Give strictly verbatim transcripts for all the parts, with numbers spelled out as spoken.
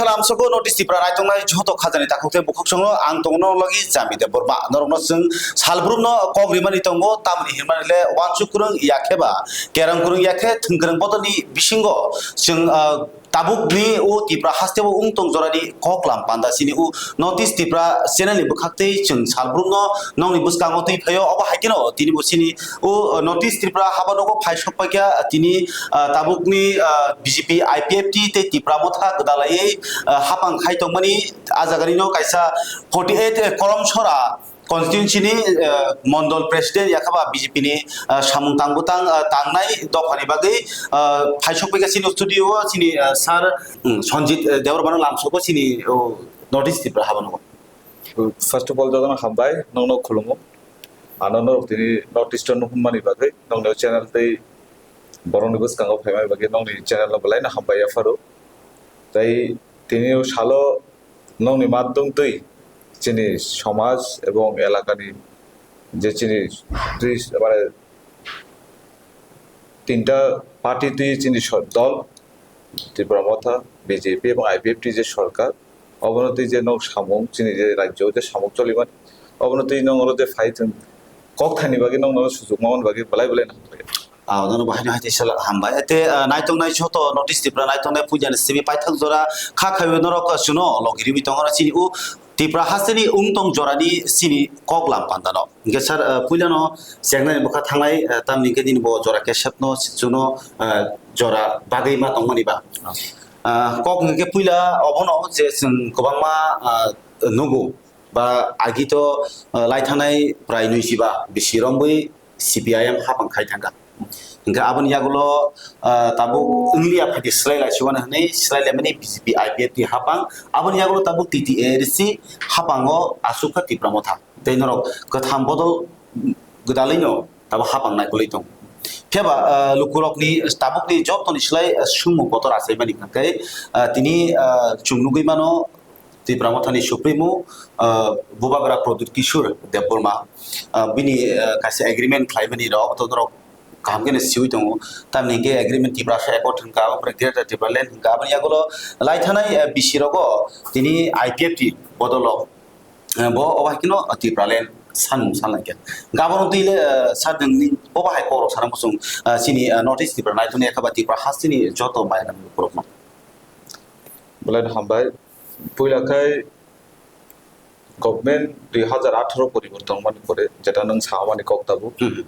Tamsoko notice Tipra naitongnai joto khajani takhuk tei bukhuk songno ang tongo logi Jami Debbarma. Norokno chwng salbrumno kok rimani tongo, tamni hinmani le wansuk kwrwng ya khe ba kerang kwrwng ya khe thwng kwrwng bodolni bisingo chwng, ah, tabukni o Tipra hasteo wng tong jorani koklam panda sini o notice Tipra channel ni bwkhak tei chwng salbrumno nokni bwskango twi phaio. Obo hai kheno tini bo sini o notice Tipra haba nogo phai sok paikha tini, ah, tabukni, ah, B J P, I P F T tei Tipra Motha gwdalaiwi, ah, hapang khai tongmani. A jaganino kaisa forty eight, eh, Kolomsora constituency ni, eh, mondol president yakhaba B J P ni, eh, samung tang bwtang, eh, tangnai dophani bagwi, eh, phaisok paikha chini studio o chini, eh, sir, mm, Sanjit, eh, Debbarmano lamsoko chini, oh, notice Tipra haba nogo. First of all, jotono hambai, nokno khulumo. Ano norok tini notice to nuhunmani bagwi, nokni channel tei borokni bwskango phaimani bagwi nokni channel no belai no hambai yapharo. Tei tini o salo nokni madhom twi chini somaj ebong elakani je chini twi, mane, tinta party twi chini so-, dol, Tipra Motha, B J P ebong I P F T je sorkar, obono twi je nok samung, chini je rajyo je samung cholimani, obono twi nokno je phai thwng, kok thaini bagwi nokno sujuk mamani bagwi belai belai no hambai. Ah, nono bahai no hai tei sala hambai. Ete, ah, naitongnai joto notice Tipra naitongnai puja ni simi paithak jora kha khayo norok, ah, chuno logi riwi tongo chini o Tipra hasteni wng tong jorani chini koklam pandano. Hingke sir, ah, puilano chengnai bwkha thangnai, ah, tamni hingke nini bo jora kesepno chuno, ah, jora bagwi ma tongmani ba. Ah, kok hingke puila obono je chwng kwbangma, ah, nugo. Ba agi to, ah, lai thanai prai nui chiba bisi romwi C P I M hapang khai thangkha. Hingkhe aboni yagulo, ah, tabuk wngliya phaidi swlai lai chuana hwnwi swlai laimani B J P I P F T hapang. Aboni yagulo tabuk T T A A D C hapango asukha Tipra Motha. Tei norok kwtham bodol gwdalwino tabuk hapang naikolwi tongo. Phiyaba, ah, lukurokni tabukni jotoni swlai, ah, sumung kotor achaimani hwnkhe, ah, tini, ah, chwng nugwi mano, Tipra Mothani Supremo, ah, Bubagra Pradyut Kishore Debbarma, ah, bini, ah, kaisa agreement khlaimani rok, to norok kaham khe siwi tongo. Tamni hwnkhe agreement Tiprasa Accord hwnkha, abo pore Greater Tipraland hwnkha. Aboni yagulo lai thanai, ah, B C rogo tini I P F T bodolo, ah, bo obo hai kheno Tipraland sanmung sanlaikha. Gabon twi le, ah, sadengni obo hai kok rok sana muchung, ah, chini, ah, North East Tipra naithani ekha ba Tipra hasteni joto maya nang borokno. Belai no hambai. Puila khai government dui hazar atharo poriborton mani pore, jeta nwng samani kok tabuk. Hmm.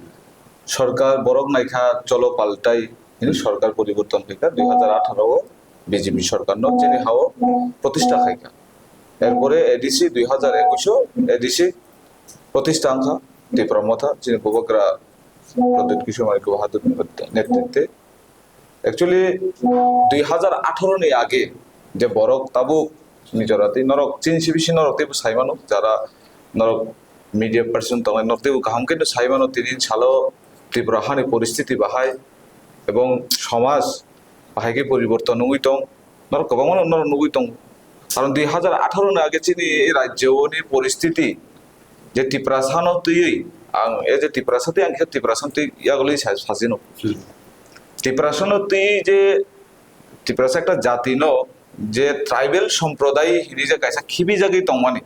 Sorkar borok naikha cholo paltai, hini Hmm. sorkar poriborton khaikha dui hazar atharo o B J P sorkar no chini hao protista khaikha. Erpore A D C dui hazar ekush o A D C protista wngkha Tipra Motha chini Bubagra Pradyut Kishore Manik Bahadur ni netrite. Actually, dui hazar atharo ni age je borok tabuk Mizoram tei norok chini C B C norok teibo sai mano, jara norok media person tongnai norok teibo kaham khe sai mano, tini salo Tripura hani poristiti bahai ebong somaj bahai khe poriborton wngwi tong, norok kwbangma norok nugwi tong. Karon dui hazar atharo ni age chini rajyo ni poristiti je Tiprasa no twiwi ang, e je Tiprasa tei ang khe Tiprasa twi yagulwi sa-, sajino. Hmm. Tiprasa no twi je Tiprasa ekta jati no je tribal somproday hini je kaisa khibi jagwi tongmani.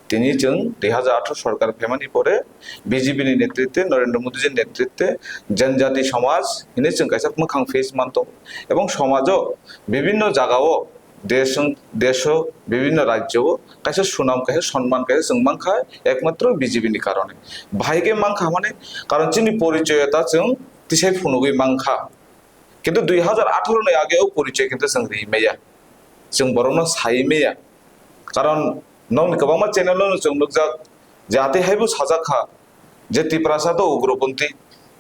Tini chwng dui hazar atharo sorkar phaimani pore B J P ni netrite, Narendra Modi ji netrite janjati somaj hini chwng kaisa mwkhang face manto. Ebong somajo bibinno jagao desh, desho, bibinno rajyo o kaisa sunam, kaisa sonman, kaisa chwng mankha ekmatro B J P ni karone. Bahai khe mankha mane, karon chini porichoyota chwng tisai phunugwi mankha. Kintu dui hazar atharo ni age o porichoy kintu chwng ri maya. Chwng borokno sai maya. Karon nokni kwbangma channel no chwng nukjak je atwi haibo sajak kha je Tiprasa to ugroponthi,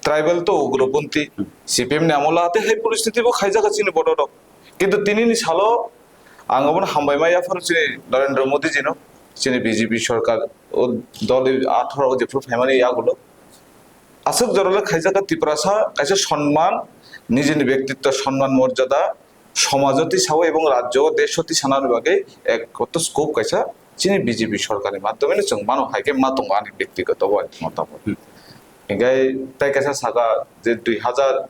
tribal to ugroponthi, C P M ni amolo atwi hai poristiti bo khaijak kha chini borok rok. Kintu tinini salo ang obono hambai ma yapharo chini Narendra Modi jino, chini B J P sorkar o dol atharo o jephru phaimani yagulo. Aswk jorale khaijak kha Tiprasa kaisa sonman, nijini bektitto sonman morjada, somajo tisao ebong rajyo o desho tisanani bagwi ekmatro scope kaisa chini B J P sorkarni madhyomeno chwng mano hai khe ma tongo ani bektigoto bo motamot. Hmm. Hinkhe tai kaisa saka je dui hazar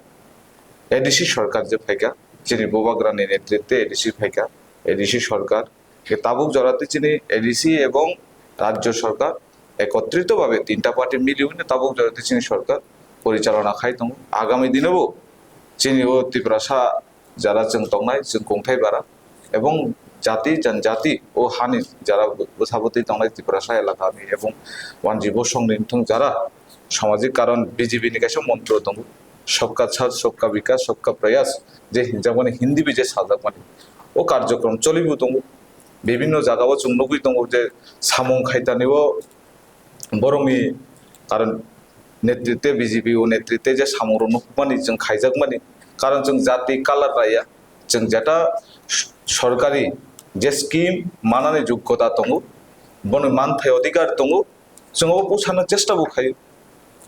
A D C sorkar je phaikha, chini Bubagrani netrite A D C phaikha, A D C sorkar, tabuk jorati chini A D C ebong rajyo sorkar ekotrito bhabe tinta party mili hwnwi tabuk jorati chini sorkar porichalona khai tongo. Agami dinobo chini o Tiprasa jara chwng tongnai, chwng kongthai bara ebong jati janjati o hani jara bwsabwtwi tongnai Tiprasa elakani ebong wanji bosongni wngthong jara samajik karon B J P ni kaisa montro tongo, "Sabka Saath, Sabka Vikas, Sabka Prayas" je hinjakmani, Hindi bai je sajakmani o karjokrom cholibo tongo. Bibinno jagao chwng nugwi tongo je samung khaitani o borokni karon netritwe, B J P o netritwe je samung rok nukmani chwng khaijakmani, karon chwng jati color raiya, chwng jeta sorkari je scheme manani joggota tongo, boni manthai odhikar tongo, chwng obo pusano chesta bo khaio,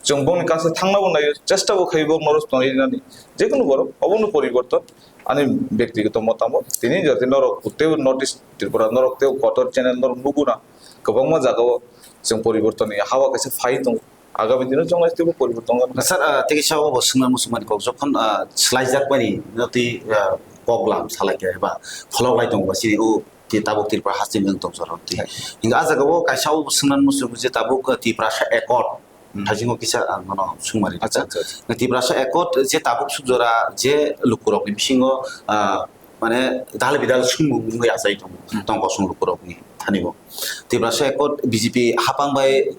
chwng boni kaisa thangnabo naio, chesta bo khaio, bo norok tongwi rinani jekunu borok obono poriborton ani bektigoto motamot tini jate norok tei North East Tripura norok tei kotor channel norok nuguna kwbangma jagao chwng poribortonni hawa kaisa phai tongo. Agami dino chwng lai teibo poriborton wngkha. Sir, ah, tei kisa obo swngnani muchungmani kok, jokhon, ah, swlaijakmani no twi, ah, kok lam salai khe ba pholok lai tongo ba chini o tei tabuk Tripura hasteni wng tong jorok twi. Hai. Hingke ah jaga o kaisa obo swngnani muchungo je tabuk, ah, Tiprasa Accord Hmm. thaisingo kisa ang nono sungmari Acha, rikha. Acha, acha. Tiprasa Accord je tabuk suk jora je lukurokni bisingo, ah, mane dal bidal sumung wngwi achai tongo, Hmm. tong kosong lukurokni thani bo. Tiprasa Accord B J P hapang bai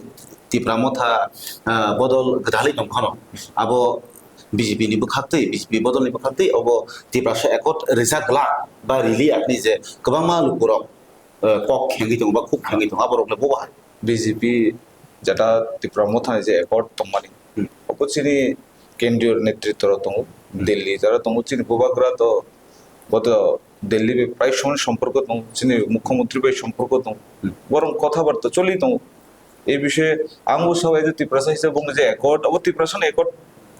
Tipra Motha, ah, bodol gwdalwi tong phano, abo B J P ni bwkhaktwi, B J P bodolni bwkhaktwi obo Tiprasa Accord rijak glak ba rili yakni je kwbangma lukurok, ah, kok khengwi tongo ba khuk khengwi tongo, aborok le bobo hai? B J P jeta Tipra Motha ni je Accord tongmani, Hmm. obo chini kendriyo netritwo rok tongo, Hmm. Delhi jara tongo, chini bubagra to, bo to Delhi bai prai somoy somporko tongo, chini mukhyamantri bai somporko tongo, Hmm. borok kotha barta choli tongo. E bishoye ang bo sabai je Tiprasa hisab bongni je accord, obo Tiprasa ni accord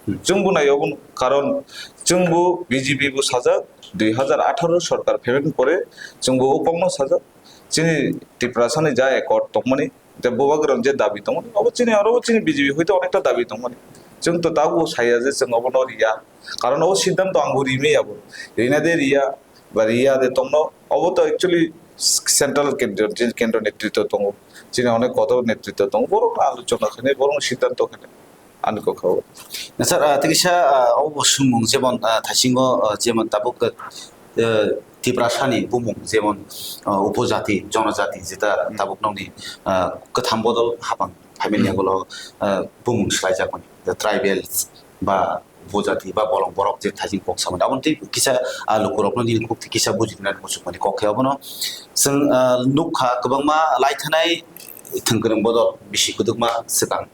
Hmm. chwng bo nai obo no. Karon chwng bo B J P bo sajak, dui hajar atharo sorkar phaimani pore chwng bo o kokno sajak. Chini Tiprasa ni ja accord tongmani, je bubagra je dabi tongmani, obo chini aro chini B J P hoite onekta dabi tongmani. Chwng to tabuk saya je chwng obo no riya. Karon obo siddhanto ang bo rimaya bo. Rina de riya, ba riya de tongno, obo to actually central kendro, je kendro netritwo tongo, chini onek kotor netritwo tongo, borok no alochona khainai, borok no siddhanto khainai, ani kokha o. Sir, ah, tei kisa, ah, obo sumung jemon, ah, thaisingo, ah, jemon tabuk, ah, Tiprasa ni bumung jemon, ah, upojati, jonojati, jeta Hmm. tabuk nokni, ah, kwtham bodol hapang phaimani Hmm. yagulo, ah, bumung swlaijakmani, the tribals ba bujati ba bolong borok je thaiching kok samani. Aboni tei kisa, ah, lukurokno nini kok tei kisa bujinani muchukmani kok khe obono chwng, ah, nukha kwbangma laithanai thwngkwrwng bodol bisi kwdwkma swkang.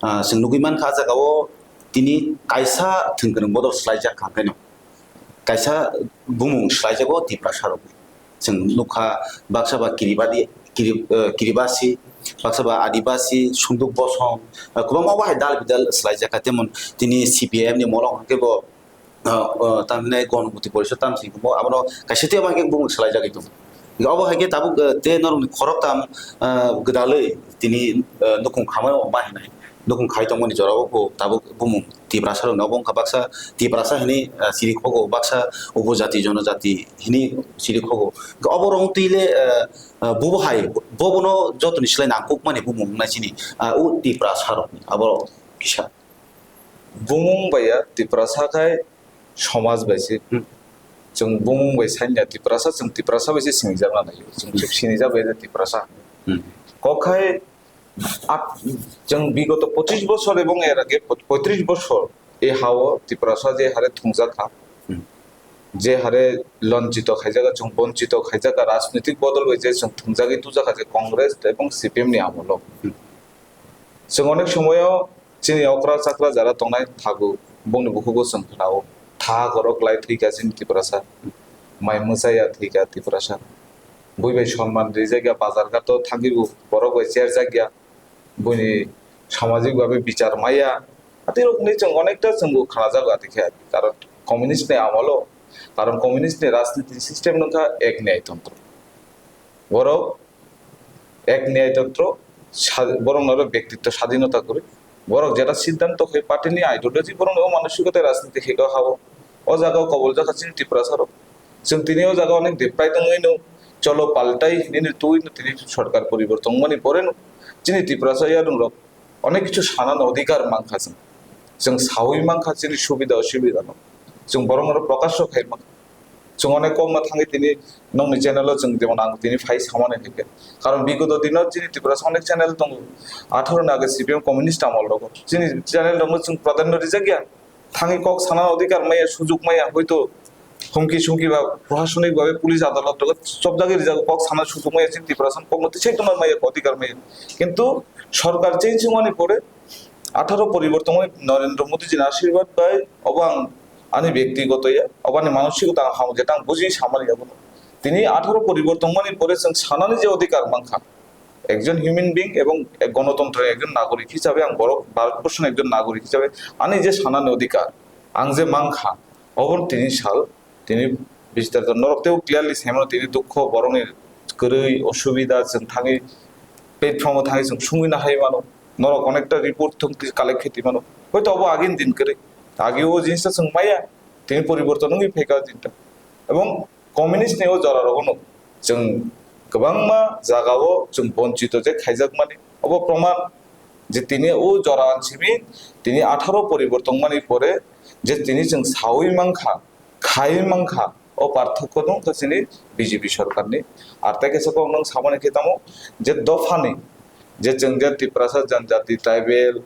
Ah, chwng nugwi mankha ah jagao tini kaisa thwngkwrwng bodol swlaijak kha hwnkhe no. Kaisa bumung swlaijago Tiprasa rokni. Chwng nukha baksa ba Kiribati, Kiri-, eh, Kiribasi, baksa ba Adibasi, Sunduk Bosong, eh, kwbangma bahai dal bidal swlaijak kha. Temon tini C P I M ni molong hwnkhe bo, eh, eh, tamhinai Ganamukti Porishad tamsing bo abono kaisa tei bahai khe bumung swlaijagwi tongo. Obo hai khe tabuk, eh, tei norokni khoroktham, eh, gwdalwi tini, eh, nukhung khamao ma hinai. Nukhung khai tongmani jorao bo tabuk bumung Tiprasa rokni obo wngkha baksa Tiprasa hinwi, eh, siri khogo, baksa upojati jonojati hinwi siri khogo. Obo rong twi le, eh, eh, bubo hai, bo-, bobono jotoni slai nangkukmani bumung wngnai chini, eh, o Tiprasa rokni abo kisa. Bumung bai ya Tiprasa khai somaj bai se. Hmm. Chwng bumung bai sanya Tiprasa, chwng Tiprasa bai se sinijak na nai. Chwng Hmm. sinijak bai Tiprasa. Hmm. Kok khai At-, chwng bigoto pochis bosor ebong er age po-, poitris bosor e hao Tiprasa je hare thwngjak kha, Hmm. je hare lonchito khaijak kha, chwng bonchito khaijak kha, rajnitik bodol bai je chwng thwngjagwi tujak kha je Congress ebong C P M ni amolo. Hmm. Chwng onek somoyo chini okra chakra jara tongnai thago, bongni bukhugo chwng khnao, tha gorok lai thwi kha chini Tiprasa, mai mwchaya thwi kha Tiprasa. Bui bai sonman rijak ya, bazar ghato thangwi bo borok bai cherjak ya, buini samajik babe bichar maya. Atirok hinwi chwng onekta chwngbo khnajago, atikhe, karon communist ni amolo, karon communist ni rajniti system wngkha ek nyaytantro. Borok ek nyaytantro, sa-, borok noro bektitto sadinota kwrwi. Borok jeta siddhanto khai party ni ideology, borok no manosikota rajniti khai hao. O jaga o kobol jakha chini Tiprasa rok. Chwng tini o jaga onek deprai tongwi no, cholo paltai hinwi no twi no tini sorkar poriborton wngmani pore no chini Tiprasa yarung rok onek kichu sanani odhikar mankha chwng. Chwng sawi mankha chini subida osubida no. Chwng borok no prokasho khai mankha. Chwng onek kokno thangwi tini nokni channel o chwng jemon ang tini phai samani hai khe. Karon bigoto dino chini Tiprasa onek channel tongo. Atharo ni age C P M communist amol rogo. Chini channel rokno chwng pradhanyo rijak ya. Thangwi kok sana odhikar maya, sujug maya, hoito humki sumki ba prashasonik babe police adalot rogo chopjagwi rijak kok sana sujug maya chini Tiprasa kokno tisai tongna maya odhikar maya. Kintu sorkar change wngmani pore atharo poriborton wngwi Narendra Modi jini ashirbad bai obo ang ani byaktigoto ya, obo ani manosikoto ang ham jeta ang buji samani abono. Tini atharo poriborton wngmani pore chwng sanani je odhikar mankha, ekjon human being ebong ek gonotontro ekjon nagorik hisabe ang borok Bharatborsoni ekjon nagorik hisabe ani je sanani odhikar ang je mankha, obo tini sal tini bistarito norok teibo clearly saimano tini dukho borokni kwrwi osubida chwng thangwi platform o thangwi chwng sungwi nahai mano, norok onekta report thwng collect khe twi mano, hoito obo agini din kwrwi agi o jinsa chwng maya tini poriborton wngwi phaikha jinta ebong communist ni o jora rogo no chwng kwbangma jaga o chwng bonchito je khaijak mani obo proman je tini o jora simi tini atharo poriborton mani pore je tini chwng sawi mankha khai mankha o parthokyo no wngkha chini B J P sorkar ni. Ar tei kaisa kok nwng samani khe tamo je dopha ni je chwng je Tiprasa janjati tribal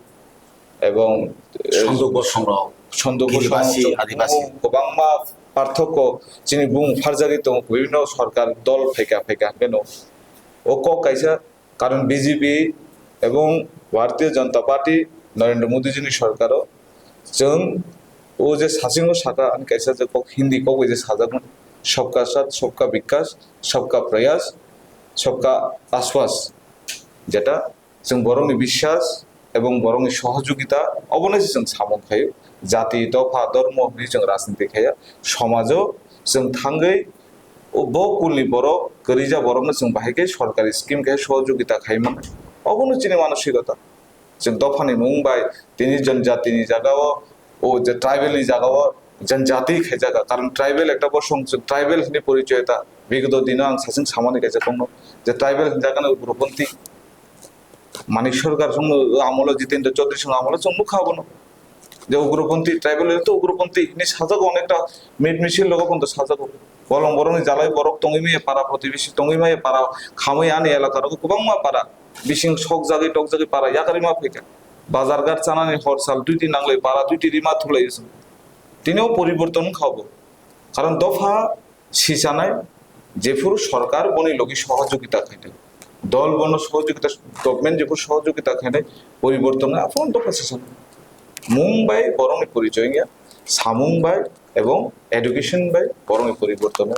ebong eh, Sondu Bosong rok, Sondu Bosong Giribasi, chwng Adibasi. Kwbangma parthokyo chini bumung pharjagwi tongo bibhinno sorkar dol phaikha phaikha hwnkhe no o kok kaisa Karon B J P ebong Bharatiya Janata Party Narendra Modi jini sorkaro chwng o je sachingo saka ani kaisa je kok Hindi kok bai je sajakmani Sabka Saath, Sabka Vikas, Sabka Prayas, Sabka Aswas, jeta chwng borokni biswas ebong borokni sohojogita obono se chwng samung khaio. Jati, dopha, dormo hwnwi chwng rajniti khaiya. Somajo chwng thangwi o bo kulni borok, kwrwija borokno chwng bahai khe sorkari scheme khe sohojogita khai mano. Obono chini manosikota. Chwng dophani mung bai tini janjatini jagao, o je tribal ni jagao janjati khaijak. Karon tribal ekta bosong chwng tribal hwnwi porichoy ta. Bigoto dino ang sachwng samani kaisa tongno je tribal hwnjakgano ugroponti. Manik Sarkar song amolo, Jitendra Chaudhary song amolo chwng nukha abono. Je ugroponti, tribal area to ugroponti hinwi sajago, onekta meet misil rogo pon to sajago. Bolong borokni jalai borok tongwi maya para protibesi tongwi maya para khamwi ani elaka rogo kwbangma para bising sokjagwi tokjagwi para yakarwi ma phaikha. Bazar ghat chanani hor sal duiti nanglai para duiti rima thulai se. Tini o poriborton wngkha obo. Karon dopha sichanai jephuru sorkar boni logi sohojogita khainai, dol bono sohojogita, government jephuru sohojogita khainai, poriborton nai aphuru dopha sichanai. Mung bai borokni porichoi wngya, samung bai ebong education bai borokni poriborton wngya.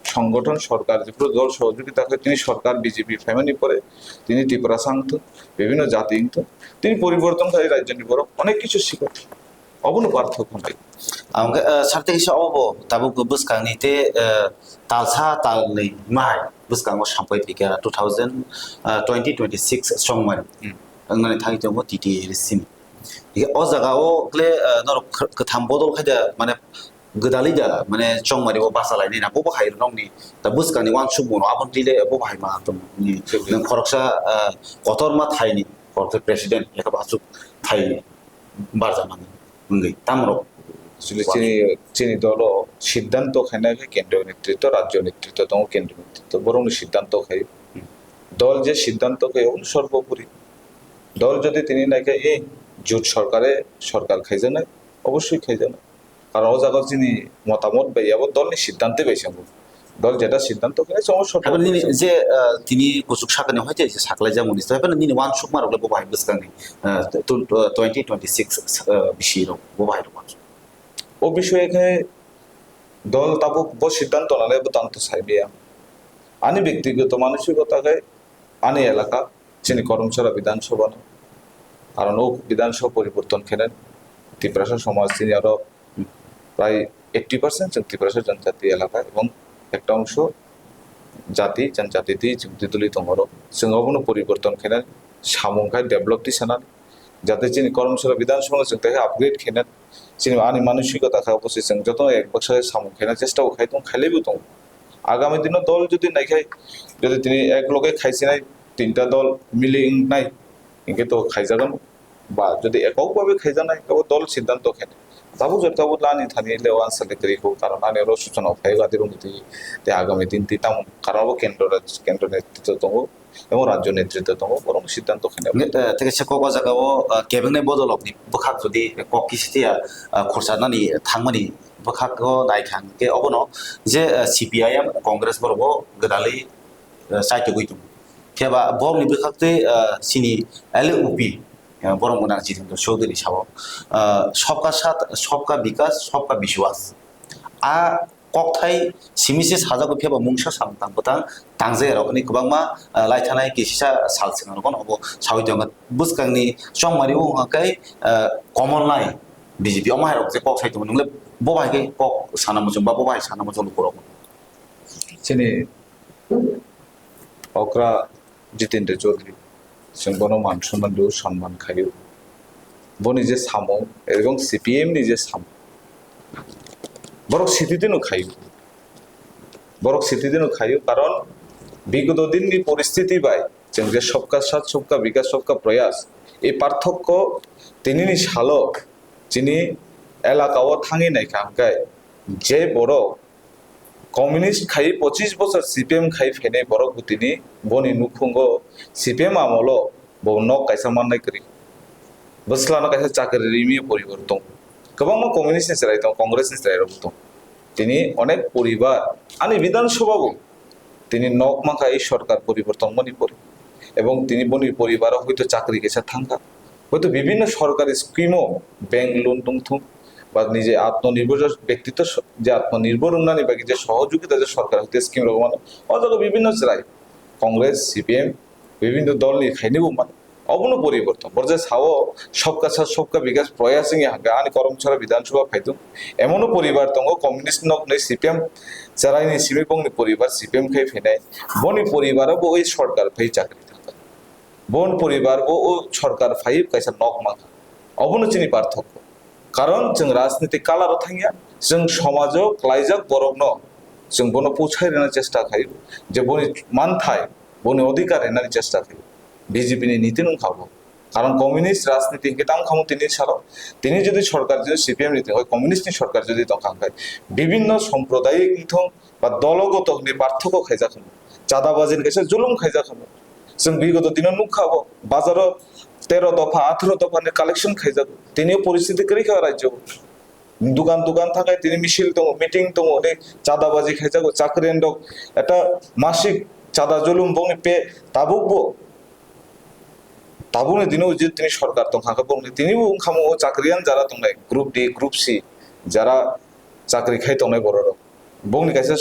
Songgothon sorkar jephuru dol sohojogita khai tini sorkar B J P phaimani pore tini Tiprasa wngthung, bibhinno jati wngthung, tini poriborton khai rajyoni borok onek kichu sikha. Obono parthok hwnwi. Ang khe, eh, sarte kisa obo tabuk bwskangni tei, eh, talsa talnwi mai bwskango sampai phikha two thousand, eh, twenty twenty-six chongmani. Hmm. Wngnani thangwi tongo T T A R C ni. Hingkhe o jaga o kle, eh, norok kh-, kwtham bodol khai da, mane gwdalwi da, mane chongmani bo bachalainai na, bo bo hai nokni da bwskangni uansukmung rok aboni twi le bo bo hai ma tong ni. Chwng. Nwng khoroksa, eh, kotorma thaini, khoroksa president, lekha bachuk thaini. Barjamani wngwi tamrok. Actually, chini, chini dolo siddhanto khainai khe kendriyo netritto, rajyo netritto tongo, kendriyo netritto, borokni siddhanto khai. Hmm. Dol je siddhanto khai, obono sorbopori. Dol jodi tini naikhe, eh, jut sorkare sorkar khaijaknai, obossoi khaijaknai. Karon o jaga chini motamot bai abo dolni siddhante bai se wngkha. Dol jeta siddhanto khe chongo sotto Haibani nini khe je, ah, tini kuchuk sakani hoite je saklai jamani, haibani nini uansukma rok le bo bahai bwskangni, ah, tu-, ah, twenty twenty-six, ah, bisi rok bo bahai rok uansuk. O bisoye khe dol tabuk bo siddhanto nale bo tanto sai biya. Ani byaktigoto manosikota khe ani elaka, chini Karamchara Bidhan Sabha no, aro no Bidhan Sabha poriborton khe nai, Tiprasa somaj chini aro prai eighty percent chwng Tiprasa janjati elaka ebong ekta ongso jati, janjati twi chwng twi dwlwi tongo oro. Chwng obono poriborton khe nai, samung khai develop twi sanani, Jate chini Karamchara Bidhan Sabha no chwng tei upgrade khaina, chini ani manusikota kha, obo se chwng jotono ek baksa khe samung khaina chesta bo khai tong, khailaibo tongo. Agami dino dol jodi naikhai, jodi tini ek loge khaisinai tinta dol mili wngnai, hinkhe to khaijagan. Ba jodi ekok babe khaijaknai, abo dol siddhanto khainai. Tabuk jot tabuk lani thani le uansale kwrwi kho, karon ani oro suchona phai gadi rwngwi twi, tei agami din twi tamo, karon abo kendro raj-, kendro netrito tongo, abo rajyo netrito tongo, borok siddhanto khainai. Nge-, eh, tei kaisa kok o jaga o, eh, kebengni bodolokni bwkhak jodi kok kisi tiya, eh, khorsa nani thangmani bwkhak o nai kha, hwnkhe obono je, eh, C P I M, Congress borok bo gwdalwi, eh, chaitugwi tongo. Phiya ba borokni bwkhak tei, eh, chini L A U P, eh, borok gwnang Jitendra Chaudhary sao, eh, "Sabka Saath, Sabka Vikas, Sabka Vishwas." A kokthai simi se sajagwi, phiya ba mungsa samung tang bwtang tangjaya rok hwnwi kwbangma, eh, laithanai kisisa sal swkang rok no obo saui tongo. Bwskangni chongmari o hwnka khe, eh, Komolnai B J P omo hai rok je kok sai tongo, nwngle bo bai khe kok sana muchung ba bo bai sana muchung lukurok. Chini okra Jitendra Chaudhary, chwng bono man sonman rw, sonman khaio. Boni je samung, ebong C P M ni je samung, borok sititino khaio. Borok sititino khaio, karon bigoto dinni poristiti bai chwng je Sabka Saath, Sabka Vikas, Sabka Prayas, ei parthokko tinini salo chini elaka o thangwi naikha hwnkhe je borok Communist khai pochis bochor C P M khai phainai borok bo tini boni nukhungo C P M amolo bo nok kaisa mannai kwrwi. Bwslano kaisa chakri rimi poribar tongo. Kwbangma communist ni chwrai tongo, Congress ni chwrai rok bo tongo. Tini onek poribar ani Bidhan Sabha bo tini nok mankha ei sorkar poriborton mani pore. Ebong tini boni poribaro hoito chakri kaisa thangkha. Hoito bibhinno sorkari scheme o bank loan tongthung ba nije atmonirbhor bektitw so-, je atmonirbhor wngnani bagwi je sohojogita je sorkar hoite scheme rok mano, o jaga bibhinno chwrai Congress, C P M, bibhinno dolni khainwi bo mano. Obono poriborton. Bor je sao Sabka Saath, Sabka Vikas Prayas wngya hwnkhe ani Karamchara Bidhan Sabha phaidung. Emono poribar tongo, communist nokni C P M chwraini simi bongni poribar C P M khai phainai. Boni poribaro bo oi sorkar phai chakri thangkha. Bon poribar bo o sorkar phai kaisa nok mankha. Obono chini parthokko. Karon chwng rajniti color o thangya, chwng somajo klaijak borokno chwng bono puchai rwna chesta khaio, je boni manthai, boni odhikar rwnani chesta khaio. B J P ni niti wngkha bo. Karon communist rajniti hinkhe tamo khamu tini salo. Tini jodi sorkar jodi C P M ni tongkha, communist ni sorkar jodi tongkha hwnkhe bibhinno sampradayik wngthung, ba dologoto hwnwi parthokgo khaijak hwno. Chadabajini kaisa julum khaijak hwno. Chwng bigoto dino nukha bo, bazaro tero dopha, atharo dopha ni collection khaijago. Tini o poristiti kwrwi kha o rajyo. Dukan dukan thakai tini misil tongo, meeting tongo, hwnwi chadabaji khaijago. Chakri rok eta masik chada julum bongni pe tabuk bo. Tabukni dino je tini sorkar tongkha khe bongni tini bo wngkha mo o chakriyan jara tongnai, group D, group C, jara chakri khai tongnai borok rok. Bongni kaisa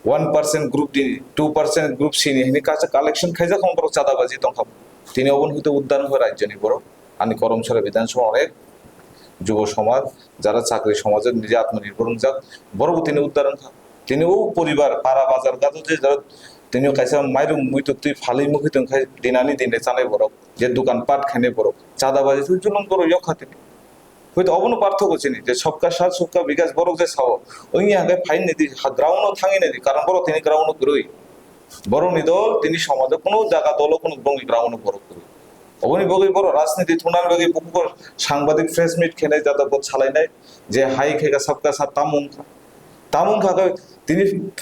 one percent group D, two percent group C ni hwnwi kaisa collection khaijak kha borok chadabaji tongkha. Tini obo hwnkhe uddar wngkha rajyoni borok. Ani Karamchara Bidhan Sabha onek jubo somaj, jara chakri somaj nije atmonirbhor wngjak, borok bo tini uddar wngkha. Tini o poribar para bazar gajo je jara tini kaisa mairum muituk twi phalwi mukhi tongkhai dinani dine chanai borok, je dukan pat khainai borok, chadabaji se julum borok yokha tini. Hoito obono parthokgo chini je Sabka Saath, Sabka Vikas borok je sao, wngya hwnkhe phaini di ha ground o thangwi naidi, karon borok tini ground o kwrwi. Borokni dol tini somajo kuno jaga dolo kuno borokni ground o borok kwrwi. Oboni bagwi borok rajniti thungnani bagwi bukugo sangbadik press meet khenai jata bo salainai je hai khaika Sabka Saath tamo wngkha. Tamo wngkha khe tini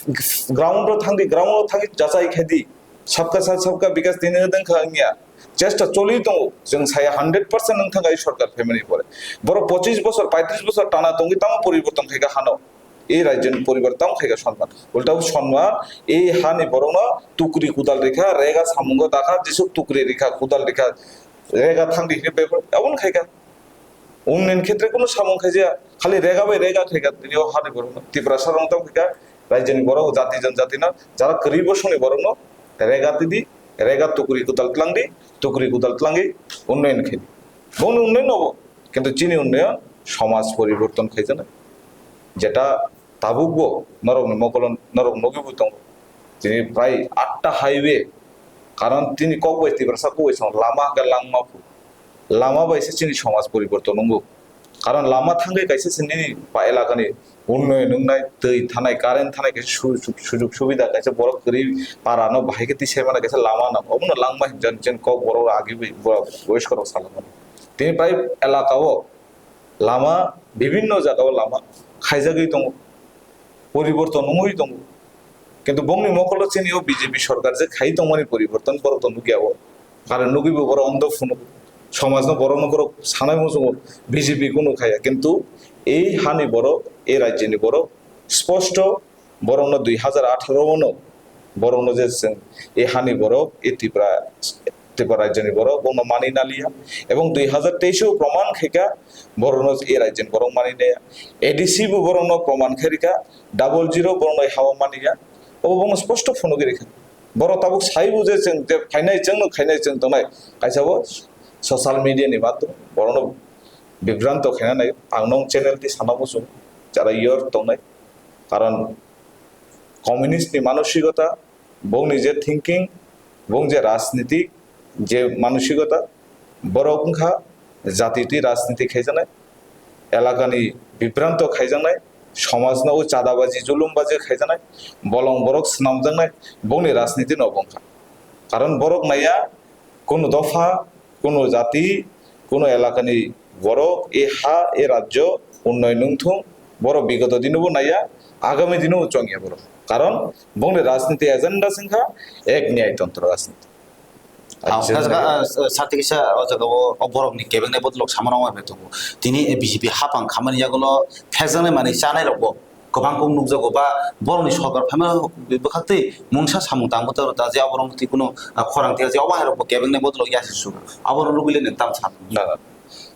ground o thangdi, ground o thangwi jachai khaidi. Sabka Saath, Sabka Vikas tini wngkha wngya. Chesta choli tongo, chwng saya hundred percent wng thangkha ei sorkar phaimani pore. Borok pochis bosor, paitris bosor tana tongwi tamo poriborton khaika hano. Ei rajyoni poribar tamo khaika sonman. Ulta bo sonman, ei hani borokno tukri kudal rikha, rega samungo dakha, jesuk tukri rikha, kudal rikha, rega thangdi hinwi bebak, abono khaika. Unnayan khetre kuno samung khaijaya, khali rega bai rega khaika, tini o hani borokno. Tiprasa rok tamo khaika, rajyoni borok, jati janjati no, jara kwrwi bosongni borokno rega tidi, rega tukri kudal tlangdi, tukri kudal tlangwi unnayan khaidi. Bongni unnayan nobo, kintu chini unnayan somaj poriborton khaijaknai. Jeta tabukbo norokni mokolo norok nugwi bo tongo. Tini prai atta highway, karon tini kokbai Tiprasa kokbai song lama hwnkhe langma phu. lama bai se chini somaj poriborton wngo. Karon lama thangwi kaisa se nini ba elakani unnoyon wngnai, twi thanai, current thanai, kaisa su-, su-, sujog subida, kaisa borok kwrwi para no bahai khe tisai mano, kaisa lama nang, obono langma hinjani chini kok borok agi bai borok boyoskorok salai mano. Tini bai elaka o lama, bibinno jaga o lama khaijagwi tongo, poriborton wngwi tongo. Kintu bongni mokolo chini o B J P sorkar je khai tongmani poriborton borok to nukya o. Karon nugwi bo borok ondo phunuk. Somajno borokno borok sanai muchungo B J P kunu khaya. Kintu ei hani borok, ei rajyoni borok sposto borokno dui hazar atharo ono borokno je chwng ei hani borok, ei Tripura, Tripura rajyoni borok bono mani naliya. Ebong dui hazar teis o proman khaikha borokno ei rajyoni borok mani naya. A D C bo borokno proman khairikha, double zero borokno hawa maniya. Obo bono sposto phunugwi rikha. Borok tabuk saibo je chwng je phainai chwngno khainai chwng tongnai. Kaisa bo social media ni maddhome borokno bibranto khaina nai. Ang nong channel twi sana muchung jara yor tongnai. Karon communist ni manosikota, bongni je thinking, bong je rajniti, je manosikota, borok wngkha jati twi rajniti khaijaknai, elakani bibranto khaijaknai, somajno o chadabaji, julumbaji khaijaknai, bolong borok swnamjaknai, bongni rajniti no bo wngkha. Karon borok naiya, kunu dopha, kunu jati, kunu elakani borok, e ha, e rajyo unnoyon wngthung, borok bigoto dinobo naiya, agami dinobo chongya borok. Karon bongni rajniti agenda se wngkha ek nyai tontro rajniti. Ang Ajenda kha, ah, sa-, sati kisa o jaga o, o borok ni kebeng nai bodolok sama rok bai tongo. Tini B J P hapang khamani yagulo phekjaknai manwi chanai rok bo kwbang kok nukjago ba borok ni sorkar phaima bwkhak twi mungsa samung tang bwtaro da je abo rok twi kuno, ah, khorang tei je obo hai rok bo kebeng nai bodolok yasi su abo rok lubui le nang tam sa. Na,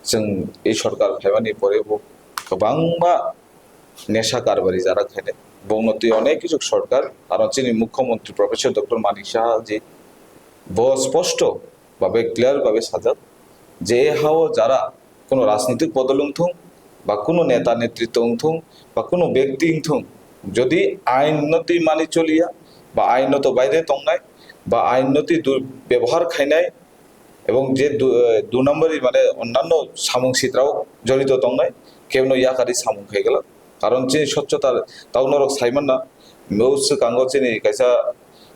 chwng ei sorkar phaimani pore bo kwbangma nesha karbari jara khainai. Bongno twi onek kichuk sorkar, aro chini mukhyamantri Professor Doctor Manik Saha ji bo sposto babe clear babe sajak je hao jara kuno rajnitik bodol wngthung ba kuno neta netritw wngthung ba kuno bekti wngthung, jodi ain no twi mani choliya ba ain no to baide tongnai ba ain no twi du-, bebohar khainai, ebong je du-, eh, dui number ni mane onnanno samung sitrao jorito tongnai, kebno yakari samung khai glak. Karon chini swchhota tao norok sai manna, bo swkango chini kaisa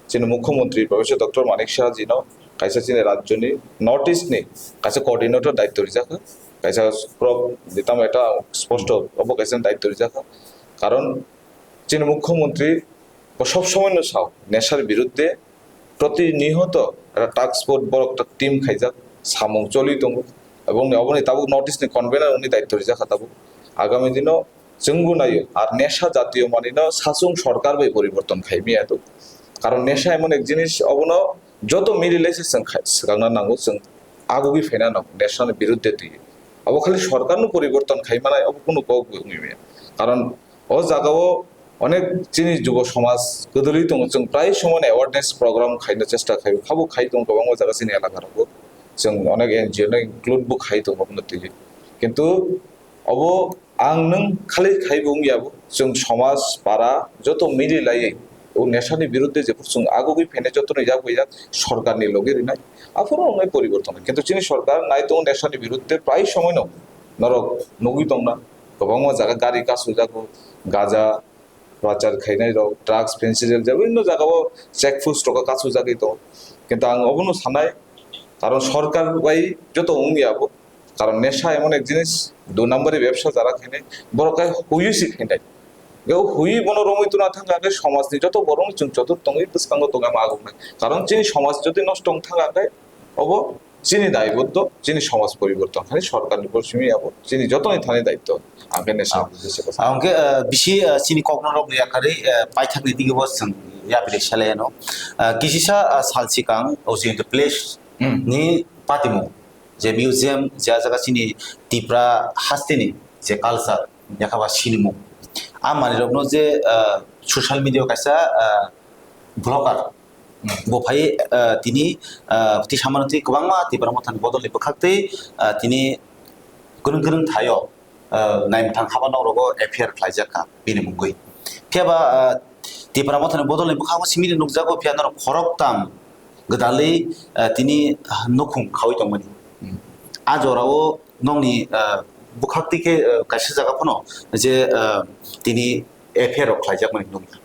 chini mukhyamantri Professor Doctor Manik Saha ji no kaisa chini rajyoni North East ni kaisa coordinator daityo rijak kha, kaisa prop ditam eta sposto obo kaisa daityo rijak kha. Karon chini mukhyamantri bo sob somoi no sao nesar biruddhe protinihoto ekta task force borok ta team khaijak samung choli tongo. Ebong ni oboni tabuk North East ni convener wngni daityo rijak kha tabuk. Agami dino chwngbo naio ar nesha jatiyo manino sachung sorkar bai poriborton khai miya tongo. Karon nesha emon ek jinis obono joto mili lai se chwng khai-, swkangna nango, chwng agugwi phaina nango nesha ni biruddhe twi. Obo khali sorkar no poriborton khai manai obo kunu kok wngwi maya. Karon o jaga o onek chini jubo somaj kwdwlwi tongo, chwng prai somono awareness program khaina chesta khaio, khabo khai tongo kwbangma jaga chini elaka rogo, chwng onek N G O no include bo khai tongo obono twiwi. Kintu obo ang nwng khali khai bo wngya bo, chwng somaj para joto mili laiwi o nesha ni biruddhe jephuru chwng agugwi phainai jotono yak bai yak sorkar ni logi rinai, aphuru wngnai poriborton. Kintu chini sorkar nai tongo nesha ni biruddhe prai somoino norok nugwi tongna. Kwbangma jaga gari kasujak, gaja pachar khainai rok, drugs, pencil, je bibhinno jaga o check post rok kasujagwi tongo. Kintu ang obono sanai, karon sorkar bai joto wngya bo, karon nesha emon ek jinis, dui number ni bebsa jara khainai, borok khe huiwi se khainai. Bo huiwi bono romwi tuna thangkha khe somajni joto borok chwng chotur tongwi bwskango tongma agungnai. Karon chini somaj jodi nosto wng thangkha khe obo chini daibotto, chini somaj poriborton khainai sorkarni bo simi abo chini jotoni thani daitto. Ang khe nesha Ah. Ang khe, ah, bisi, ah, chini kokno rok ni yakarwi, ah, paithakni digi bo chwng yapri selai ano. Ah, kisisa, ah, sal sikang o Jayanta Palace Hmm. ni patimung je museum je ah jaga chini Tipra hasteni je culture yakhaba sinimung. A manwi rokno je, ah, social media o kaisa, ah, blogger Hmm. bo phai, ah, tini, ah, twi samano twi kwbangma Tipra Mothani bodolni bwkhaktwi, ah, tini kwrwng kwrwng thaio, ah, naimwthang haba nok rogo F I R khlaijak kha bini mungwi. Phiya ba, ah, Tipra Mothani bodolni bwkhango simi nukjago, phiya norok khoroktham gwdalwi, ah, tini, ah, nukhung khaui tongmani. Hmm. A jorao nokni, ah, bwkhak twi khe, ah, kaisa jaga phano je, ah, tini F I R rok khlaijakmani nukha.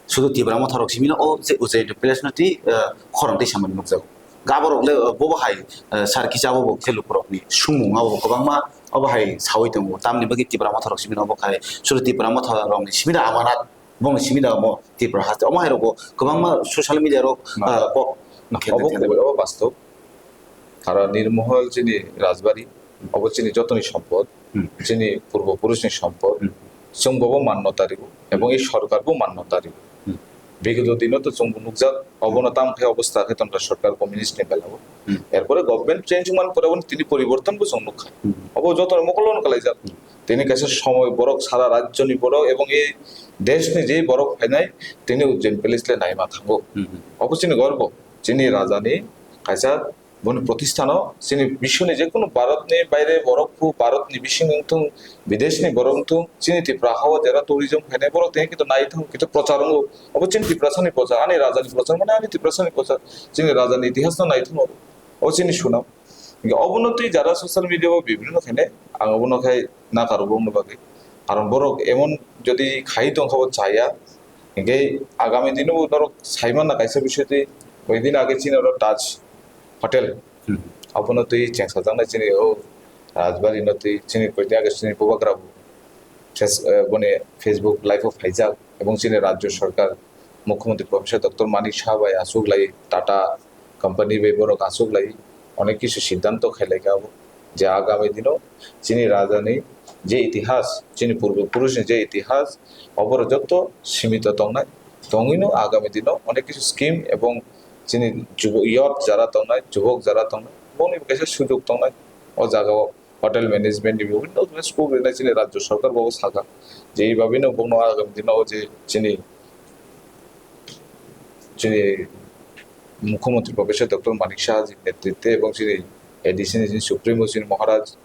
Sudu Tipra Motha rok simi no o je Ujjain Palace no twi, ah, khorang twi samani nukjago. Ga borok le, ah, bobo hai, ah, sar kisa bobo khe lukurokni sumung abo kwbangma obo hai sawi tongo. Tamni bagwi Tipra Motha rok simi no obo khai sudu Tipra Motha rokni simi no amanat. Bongni simi da omo Tripura haste. Omo hai rokbo kwbangma social media rok, ah, kok. Obo kubui, obo bastob. Aro Nirmohol chini Rajbari, obo chini jotoni sompod, chini purbo purushni sompod. Chwng bobo manno tarigo, ebong ei sorkar bo manno tarigo. Bigoto dino to chwngbo nukjak, obono tam khe obostha khe tongo sorkar communist ni belao. Erpore government change wngmani pore obo tini poriborton bo chwng nukha. Obo joto mokol no kalaijak. Tini kaisa somoi borok sara rajyoni borok ebong ei deshni je borok phainai tini Ujjain Palace le naima thango. Obo chini gorbo, chini rajani kaisa boni protistano chini bishwni je kunu Bharatni baire borok phu, Bharatni bising wngthung, bideshni borok wngthung, chini Tripura hao jera tourism phainai borok tini kintu nai thango, kintu prochar wngo. Obo chini Tiprasani prochar, ani rajani prochar mane ani Tiprasani prochar, chini rajani itihasno nai thango. Obo chini sunam. Hingke obono twi jara social media o bibrinno khainai, ang obono khai nakaro bongni bagwi. Karon borok emon jodi khai tongkha bo chaya, hingke agami dino bo norok saimanna kaisa bisoi twi, koi din age chini oro Taj Hotel. Abono twi chengsajaknai chini o Rajbari no twi chini koi din age chini bubagra bo. Face-, eh, boni Facebook live o phaijak, ebong chini rajyo sorkar, Mukhyamantri Professor Doctor Manik Saha bai aswk lai, Tata company bai borok aswk lai, onek kisu siddhanto khai lai kha abo, je agami dino chini rajani je itihas, chini purbo purushni je itihas, oborok joto simito tongnai, tongwino agami dino onek kisu scheme ebong chini jubo-, youth jara tongnai, jubok jara tongnai, boni kaisa sujok tongnai o jagao. Hotel management ni bibhinno scope rinai chini rajyo sarkar bo sakha je ei bagwino bongno agami dino je chini, chini Mukhyamantri Professor Doctor Manik Saha ji netritwe ebong chini A D C ni chini Supremo chini Maharaj,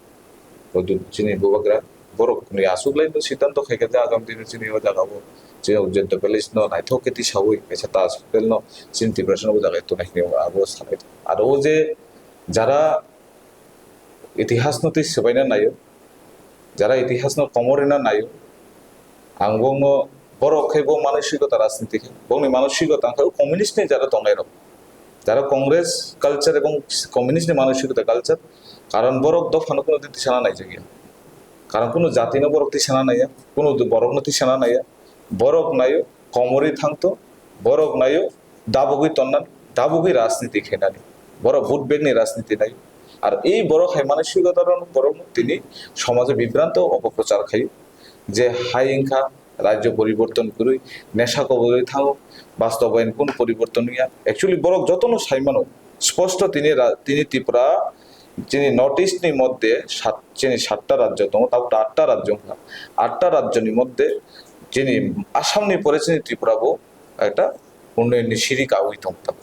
chini Bubagra borok ni aswk lai no siddhanto khaikha je agami dino chini o jaga bo chini Ujjain Palace no naithok khe tisawi kaisa Taj Hotel no chini Tiprasa no o jaga tongna hinwi abo sanai. Aro o je jara itihasno tei swbaina naio, jara itihasno komorina naio, ang bongno borok khe bo manosikota rajniti khe, bongni manosikota wngkha communist ni jara tongnai rok, jara Congress culture ebong communist ni manosikota culture, karon borok dophano kuno din tisana naijakya, karon kuno jatino borok tisana naiya, kuno borokno tisana naiya, borok naio, komorwi thangto, borok naio, dabogwi tonnani, dabogwi rajniti khainani. Borok vote bank ni rajniti naio. Ar ei borok hai manosikota rok borok tini somajo bibranto opoprochar khaio. Je hai wngkha rajyo poriborton kwrwi, nesha koborwi thango, bastobayan kun poriborton wngya. Actually borok jotono saimano, sposto tini ra-, tini Tripura, chini North East ni moddhe sat, chini satta rajyo tongo, tabuk atta rajyo wngkha. Atta rajyo ni moddhe chini Assam ni pore chini Tripura bo ekta unnoyon ni siri kawi tong tong.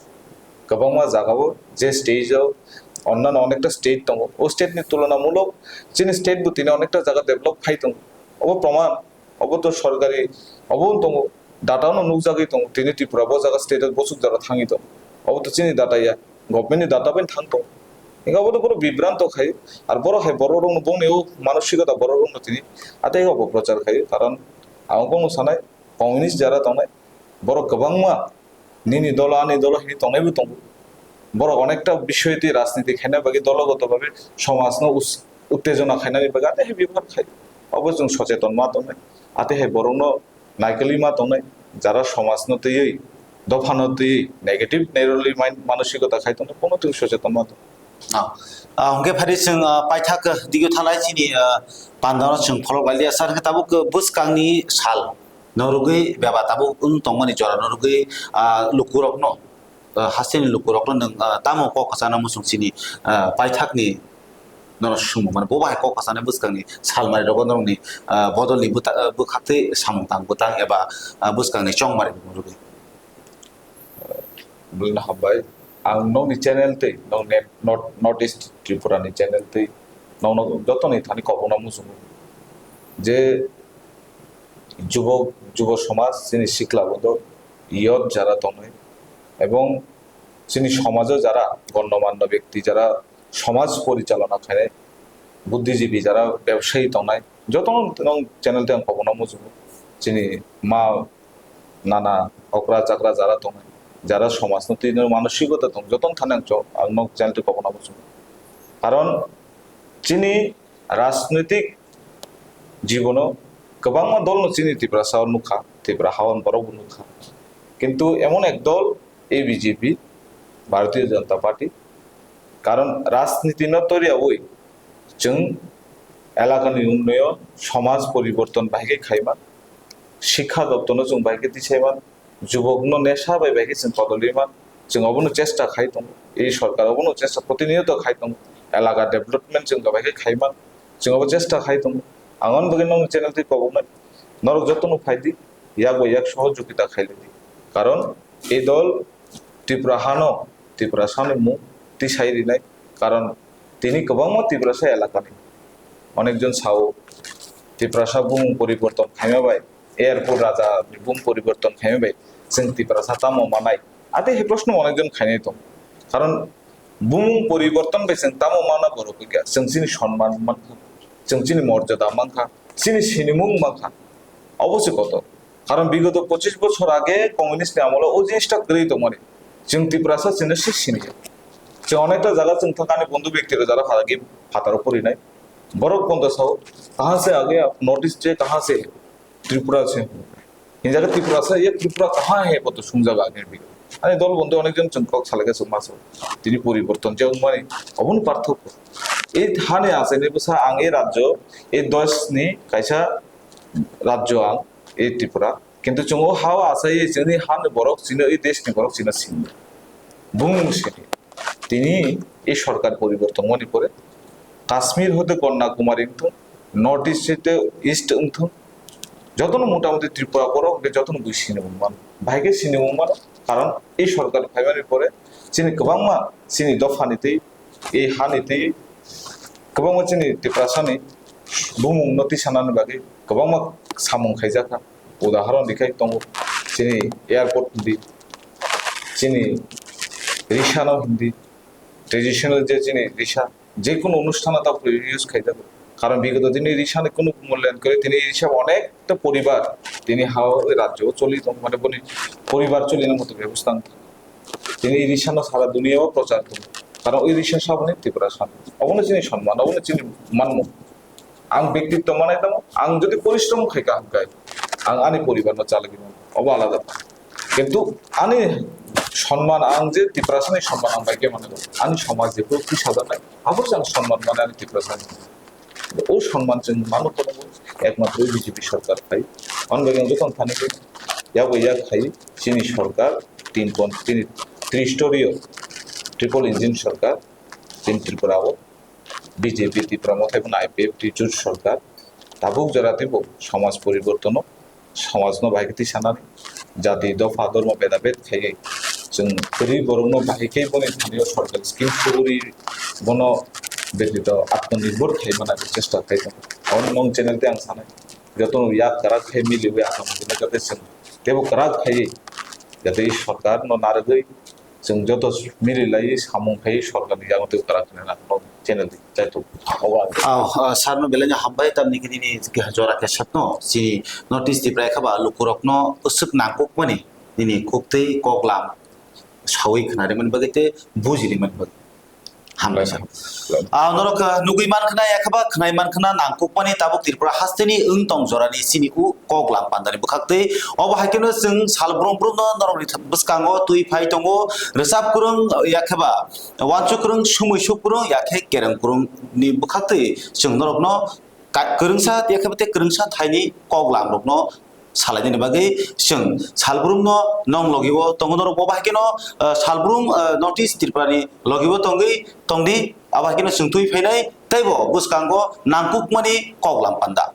Kwbangma jaga o je stage o onnano onekta state tongo, o state ni tulonamulok chini state bo tini onekta jaga develop khai tongo. Obo proman, obo to sorkari, obo wng tongo, data no nukjagwi tongo, tini Tripura bo jaga state o bosuk jora thangwi tongo. Obo to chini data ya, government ni data bai thang tongo. Hingke obo to borok bibranto khai, ar borok hai borok rok no bongni o manosikota borok rok no tini atei obo prochar khai, karon ang bongno sanai, communist jara tongnai, borok kwbangma nini dolo ani dolo hinwi tongnaibo tongo. Borok onekta bisoi twi rajniti khaina bagwi dologoto bhabe somajno us-, uttejona khainani bagwi atei hai bebohar khai. Obo chwng socheton ma tongnai. Atei hai borokno naikolwi ma tongnai. Jara somajno twiwi, dophano twiwi negative nairwlwi mai-, manosikota khai tongnai, bono twiwi socheton ma tongnai. Ah, ah, hwnkhe phari chwng, ah, paithak, ah, digio thalai chini, ah, pandano chwng pholok lailiya sir, hwnkhe tabuk, ah, bwskangni sal norogwi beba tabuk wng tongmani jora norogwi, ah, lukurokno, ah, hasteni lukurokno nwng, ah, tamo kok kwchana muchung chini, ah, paithakni nono swngmung mano, bo bahai kok kwchana bwskangni salmari rogo norokni, ah, bodolni bwta-, ah, bwkhaktwi samung tang bwtang eba, ah, bwskangni chongmari norogwi. Buino hambai. Ang nokni channel tei, nok net, North, North East Tripura ni channel tei, nokno jotoni thani kobokno muchungo. Je jubok, jubo somaj, chini sikla bodol, youth jara tongnai, ebong chini somajo jara gonnomanno bekti jara somaj porichalona khainai, buddhijibi jara bebsayi tongnai, jotono nwng channel tei ang kobokno muchungo. Chini ma nana okra chakra jara tongnai, jara somajno twi manusikota tong, jotono thani ang cho-, ang nwng channel tei kobokno muchungo. Karon chini rajnitik jibono kwbangma dolno chini Tiprasa o nukha, Tipra haon borokbo nukha. Kintu emon ek dol A B J P, Bharatiya Janata Party, karon rajniti no toriyawi chwng elakani unnoyon, somaj poriborton bahai khe khaiman, sikha doptorno chwng bahai khe tisaiman, jubokno nesha bai bahai khe chwng kodoliman, chwng obono chesta khai tongo. Ei sorkar obono chesta protiniyoto khai tongo. Elaka development chwng bahai khe khaiman, chwng obo chesta khai tongo. Ang ani bagwi nokni channel tei koboknai, norok jotono phaidi, yak bai yak sohojogita khailidi. Karon ei dol Tripura hano, Tiprasani mung tisai rinai, karon tini kwbangma Tiprasa elakani onekjon sao, Tiprasa bumung poriborton khaima bai, airport raja ni bumung poriborton khaima bai, chwng Tiprasa tamo manai? Ate he proshno onekjon khainai tong. Karon bumung poriborton bai chwng tamo mana borok hwnkha? Chwng chini sonman mankha, chwng chini morjada mankha, chini sinimung mankha. Obo se kotor. Karon bigoto pochis bochor age communist ni amolo o jinista kwrwi tongmani. Chwng Tiprasa chwngno se siniya. Chwng onekta jaga chwng thangkani bondhu byakti rok jara phalagi phataro purinai. Borok pondo sao, "Kahan se age aap? North East se kahan se?" "Tripura se." Hinjaga Tiprasa, "Ye Tripura kahan hai?" Bo to sungjaga age bigoto. Ani dol bondhu onekjon chwng kok salaikha chwng ma sao. Tini poriborton je wngmani, obono parthokyo. Ei hani achaini bwsa ang ei rajyo, ei deshni kaisa rajyo ang, ei Tripura. Kintu chwng o ha-o achaiwi chwngni hani borok chini, ei deshni borok chini sini. Bumung sini. Tini ei sorkar poriborton wngmani pore Kashmir hote Kanyakumari wngthung, North East hote East wngthung, jotono motamuti Tripura borok hwnkhe jotono bui sini wngmano. Bahai khe sini wngmano, karon ei sorkar phaimani pore chini kwbangma chini dophani tei ei hani tei kwbangma chini Tiprasani bumungno tisanani bagwi kwbangma samung khaijakha. Udahoron dikhai tongo, chini airport hindi, chini risano hindi, traditional je chini risa, jekunu onusthano ta use khaijago. Karon bigoto dini risani kunu mulyanton kwrwi, tini risa onekta poribar tini ha-o rajyo choli tong, mane boni poribar cholini moto bebosta wng. Tini risano sara duniya o prochar tongo. Karon oi risa saboni Tiprasa. Obono chini sonman, obono chini manmung. Ang bektitto manai tamo, ang jodi porishrom khai kaham khai, ang ani poribar no chalai mano, obo alada. Kintu ani sonman, ang je Tiprasani sonman ang bai khe mano, ani somaj je kunu tisajaknai, abo se ang sonman mane ani Tiprasani. O sonman chwng mano kono ekmatro B J P sorkar khai. Ani bagwi ang jotono thani khe yak bai yak khai chini sorkar tin pon, tini tristorio triple engine sorkar chini Tripura o. B J P Tipra Motha bai I P F T jut sorkar tabuk jora teibo somaj poribortono, somajno bahai khe tisanani, jati dopha dormo beda bed khaiwi chwng kwrwi borokno bahai khe boni thani o sorkar scheme suguri bono betito atmanirbhor khai mana chesta khai tongo. Aboni nwng channel tei ang sanai jotono yak kwrak khai miliwi asam jate chwng teibo kwrak khaiwi jate sorkarno narwgwi chwng joto mili lai samung khai sorkar ni yago tei kwrak khna nang channel di chaitu. Obo ang. Ah, ah, sir no belai no hambai, tamni khe nini jora khe sakno chini North East Tripura khe ba lukurok no usuk nangkuk mani nini kuk tei kok lam sawi khna rimani bagwi tei buji rimani bagwi. Hambai sir. Ah, norok, ah, nugwi mankhna, yakhaba khwnai mankhna, nangkukmani tabuk Tripura hasteni wng tong jorani chini u kok lam pandani bwkhaktwi. Obo hai kheno chwng sal brum brumno norokni bwskango twi phai tongo, rwchap kwrwng, yakhaba wansuk kwrwng, sumui suk kwrwng, yakhe kereng kwrwngni bwkhaktwi chwng norokno ka-, kwrwngsa, yakhaba tei kwrwngsa thaini kok lamrokno salainani bagwi chwng salbrumno nong logi-o tongo norok bo, bahai kheno, ah, salbrum, ah, North East Tripurani logi-o tongwi tongdi, abo hai kheno chwng twi phainai teibo bwskango nangkukmani kok lam panda.